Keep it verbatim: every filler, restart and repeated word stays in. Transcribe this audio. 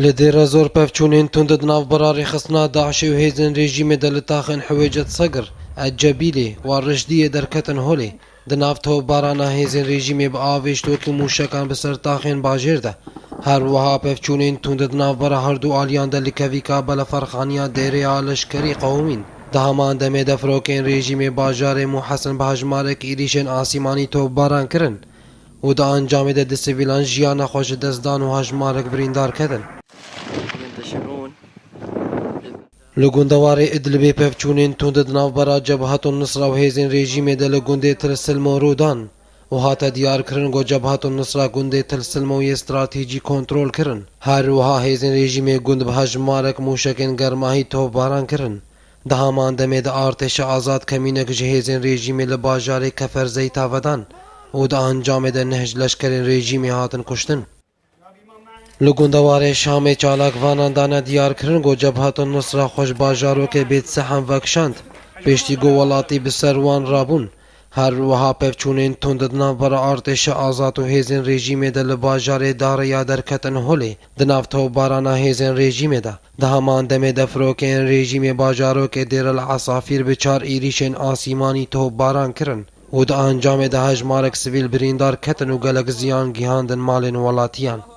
Li Dêrezor pevçûnên tund di navbera rêxistina DAIŞê û hêzên rejîmê de li taxên Hiwêcet Segir, Ecebîlê û Rişdiyê derketin holê. Di nav topbarana hêzên rejîmê bi avêşt wekî mûşekan bi ser taxên bajêr de. Her wiha pevçûnên tund di navbera herdu aliyan de li kevîka beleferxaniya dêrê ya leşkerî qewimîn. Di heman demê de firokên rejîmê bajarê Muhesin bi hejmarek êrîşên asîmanî topbaran kirin û di encamê de di sivîlan jiyana xwe ji dest dan û hejmarek birîndar ketin. Li gundewarê Idlibê pevçûnên tund di navbera Cebhatun Nusra û hêzên rejîmê de li gundê Til Silmo rû dan û hate diyarkirin ku Cebhatun Nusra gundê Til Silmo yê stratejî kontrol kirin. Her wiha hêzên rejîmê gund bi hejmarek mûşekên germahî topbaran kirin. Di heman demê de artêşa azad kemînek ji hêzên rejîmê li bajarê Kefer Zeyta vedan û di encamê de neh ji leşkerên rejîmê hatin kuştin. Li gundewarê Şamê çalakvanan dane diyarkirin ku Cebhatun Nusra xwe ji bajarokê Bêt Sehem vekişand, piştî ku welatî bi ser wan rabûn. Her wiha pevçûnên tund di navbera artêşa azad û hêzên rejîmê de li bajarê Darê ya derketin holê, di nav topbarana hêzên rejîmê de. Di heman demê de firokeyên rejîmê bajarokê Dêr el Esafîr bi çar êrîşên asîmanî topbaran kirin û di encamê de hejmarek sivîl birîndar ketin û gelek ziyan gihandin malên welatiyan.